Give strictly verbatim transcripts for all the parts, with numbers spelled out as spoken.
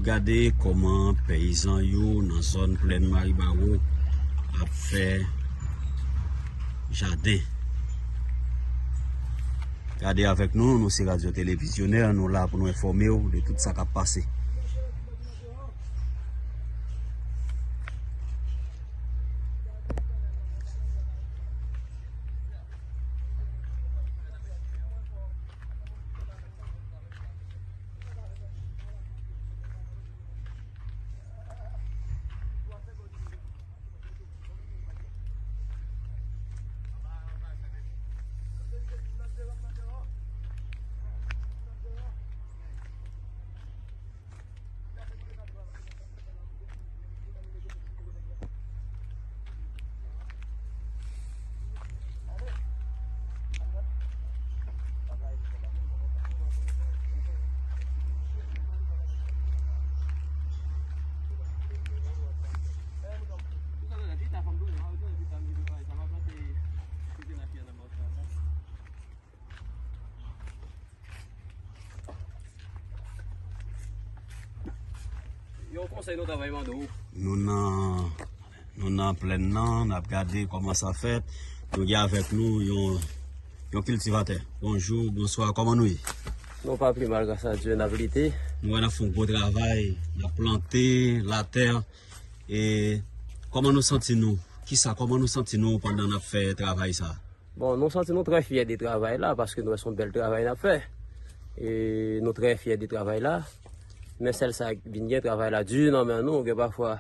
Gade kòman peyizan yo nan zòn Plèn Maribawo ap fè jaden. Gade avèk nou, nou se Radyo Televizyonè, nou la pou nou enfòme w de tout sa k ap pase. Yon konsèy nou ta bay mande w. Nou nan, nou nan plèn nan, n ap gade kòman sa fèt. Nou gen avèk nou yon, yon kiltivatè. Bonjou, bonswa, kòman nou ye? Nou pa pi mal, gras a Dye, n ap lite. Nou wè n ap fè yon gwo travay, n ap plante latè. E kòman nou santi nou? Kisa, kòman nou santi nou pandan n ap fè travay sa? Bon, nou santi nou trè fyè de travay la, paske nou wè se yon bèl travay n ap fè. E nou trè fyè de travay la. Men sèl sa k vin gen, travay la di nan men nou, gen pafwa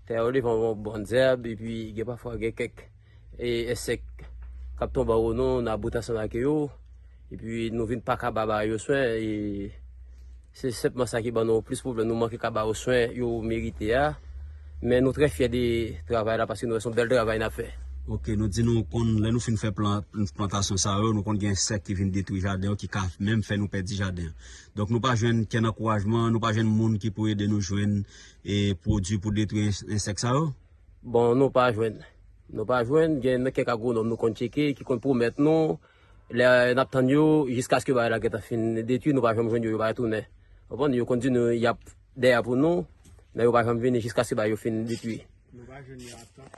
tè yo li van yon bann zèb, epi gen pafwa gen kèk, e, ensèk k ap tonbe anwo nou, n ap bout ansanm ak yo, epi nou vin pa ka ba, ba yo swen, e se senpman sa ki ban nou plis pwoblèm, nou manke ka ba yo swen yo merite a. Men nou trè fyè de travay la, paske nou wè se yon bèl travay n ap fè. Ok, nou di nou konn, lè nou fin fè plan, plantasyon sa yo, nou konn gen ensèk ki vin detwi jaden yo, ki ka menm fè nou pèdi jaden an. Donk nou pa jwenn kenn ankourajman, nou pa jwenn moun ki pou ede nou jwenn, e, pwodui pou detwi ensèk sa yo? Bon, nou pa jwenn. Nou pa jwenn, gen kèk agwonòm nou konn tcheke, ki konn pwomèt nou, lè n ap tann yo, jiskaske bagay la gentan fin detwi, nou pa janm jwenn yo, yo pa retounen. Konprann? Yo konn di nou y ap dèyè pou nou, men yo pa janm vini jiskaske bagay yo fin detwi. Nou pa jwenn yo atan.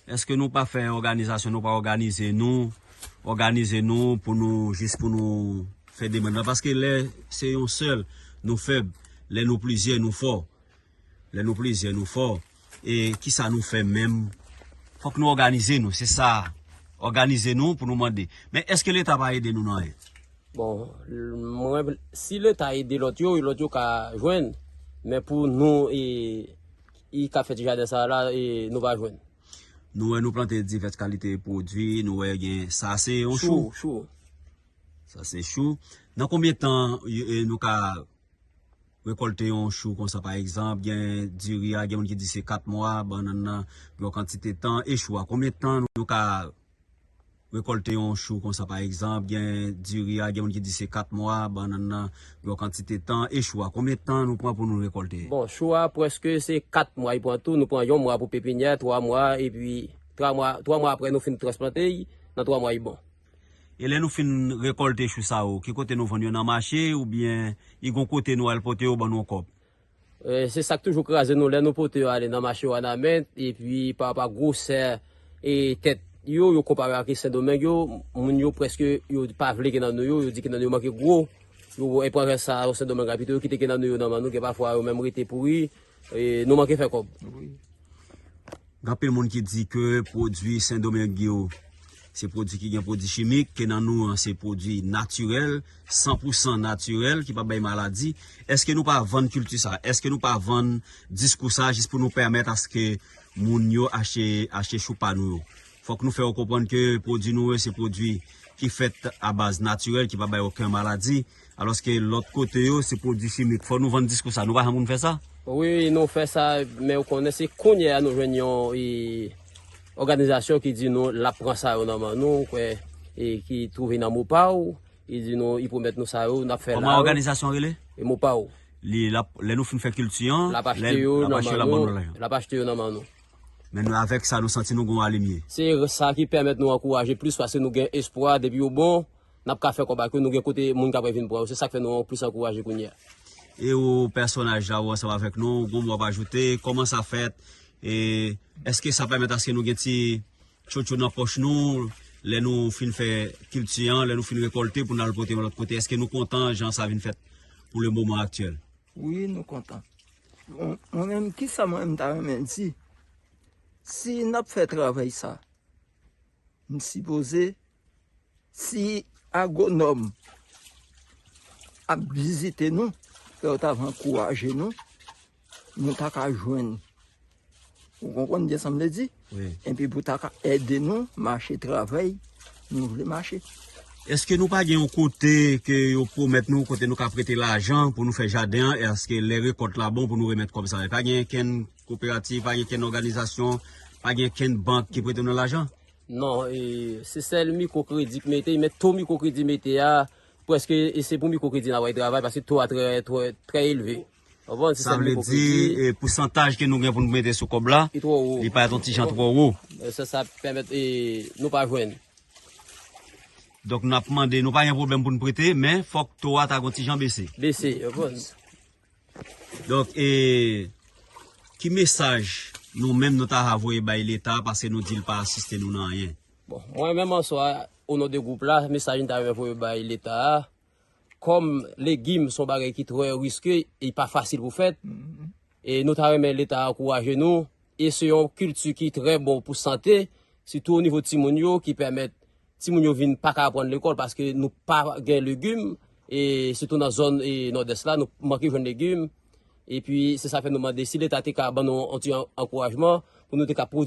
Èske nou pa fè òganizasyon, nou pa òganize nou, òganize nou pou nou, jis pou nou fè demann nan? Paske lè se yon sèl, nou fèb. Lè nou plizyè, nou fò. Lè nou plizyè, nou fò. E kisa nou fè menm? Fòk nou òganize nou, se sa. Òganize nou pou nou mande. Men èske Leta pa ede nou nan anyen? Bon, l-, mwen, si Leta ede lòt yo, lòt yo ka jwenn. Men pou nou, e, e ka fè ti jaden sa la, e, nou pa jwenn. Nou wè nou plante divès kalite pwodui, nou wè gen, sa se yon chou. Chou, chou. Sa se chou. Nan konbyen tan, e, nou ka rekòlte yon chou konsa, pa egzanp, gen diri a, gen moun ki di se kat mwa, bannann nan, gen yon kantite tan, e chou a, konbyen tan nou ka rekòlte yon chou konsa, pa egzanp, gen diri a, gen moun ki di se kat mwa, bannann nan, gen yon kantite tan, e chou a, konbyen tan nou pran pou nou rekòlte? Bon, chou a, prèske se kat mwa li pran tou, nou pran yon mwa pou pepinyè, twa mwa, epi twa mwa, twa mwa apre nou fin transplante, nan twa mwa li bon. E lè nou fin rekòlte chou sa yo, ki kote nou vann yo nan mache oubyen i gon kote nou al pote yo ban nou yon kòb? E, se sa k toujou kraze nou lè nou pote yo ale nan mache Wanament, epi pa rapò a gwosè e tèt yo, yo konpare ak Sendomeng yo, moun yo prèske yo pa vle kenann nou yo, yo di kenann yo manke gwo. Yo pran rès sa yo Sendomeng la, pito yo kite kenann nou yo nan men nou, gen pafwa yo menm rete pouri, e, nou manke fè kòb. Gen anpil moun ki di ke pwodui Sendomeng yo, se pwodui ki gen pwodui chimik, kenann nou an se pwodui natirèl, san pou san natirèl, ki pa bay maladi. Èske nou pa vann kilti sa? Èske nou pa vann diskou sa jis pou nou pèmèt aske moun yo achte, achte chou pa nou yo? Fòk nou fè yo konprann ke pwodui nou yo se pwodui ki fèt a baz natirèl, ki pa bay okenn maladi. Alòske lòt kote yo, se pwodui chimik. Fò nou vann diskou sa. Nou pa janm konn fè sa? Wi, nou fè sa, men ou konnen se kounye a nou jwenn yon, e, òganizasyon ki di nou l ap pran sa yo nan men nou, kwè, e, ki twouve nan Mopaw. Li di nou, li pwomèt nou sa yo, n ap fè la yo. Kòman òganizasyon rele? E Mopaw. Li, l ap, lè nou fin fè kilti an, l ap achte yo nan men nou. L ap achte yo nan men nou. Men nou, avèk sa, nou santi nou gon alimye. Se sa ki pèmèt nou ankouraje plis, paske nou gen espwa, depi yo bon, n ap ka fè kòb ak yo, nou gen kote moun k ap vin pran yo. Se sa k fè nou plis ankouraje kounye a. E ou pèsonaj la ou ansanm avèk nou, gon mo w ap ajoute, kòman sa fèt? E èske sa pèmèt aske nou gen ti tchotcho nan pòch nou lè nou fin fè kilti an, lè nou fin rekòlte pou n al pote yon lòt kote? Èske nou kontan jan sa vin fèt pou le moman aktyèl? Wi, nou kontan. Bon, mwen menm, kisa mwen menm ta renmen di? Si n ap fè travay sa, m sipoze, si agwonòm ap vizite nou, lè yo ta va ankouraje nou, nou ta ka jwenn. Ou konprann byen sa m vle di? Wi. Epi pou ta ka ede nou mache travay nou vle mache. Èske nou pa gen yon kote ke yo pwomèt nou, kote nou ka prete lajan pou nou fè jaden an? Èske lè rekòt la bon pou nou remèt kòb sa yo? Pa gen kenn koperativ, pa gen kenn òganizasyon, pa gen kenn bank ki prete nou lajan? Non, e, se sèl mikwokredi ki mete, men to mikwokredi mete a, prèske, e se pou mikwokredi n ap travay, paske to a trè, trè, trè elve. Ou konprann? Se sèl mikwokredi. Sa vle di, e, pousantaj ke nou gen pou nou mete sou kòb la, li parèt yon ti jan twò wo. E sa, sa pèmèt, e, nou pa jwenn. Donk, n ap mande, nou pa gen pwoblèm pou n prete, men fòk to a ta gon ti jan bese. Bese, ou konprann? Donk, e, ki mesaj nou menm nou ta ka voye bay Leta, paske nou di l pa asiste nou nan anyen? Bon, mwen menm an swa, o non de gwoup la, mesaj m ta renmen voye bay Leta a, kòm legim se yon bagay ki trè riske, e pa fasil pou fèt, e nou ta renmen Leta ankouraje nou, e se yon kilti ki trè bon pou sante, sitou o nivo timoun yo, ki pèmèt timoun yo vin pa ka aprann lekòl paske nou pa gen legim, e sitou nan zòn, e, Nòdès la, nou manke jwenn legim. Epi, se sa fè nou mande si Leta te ka ban nou yon ti an-, ankourajman pou nou te ka pwodui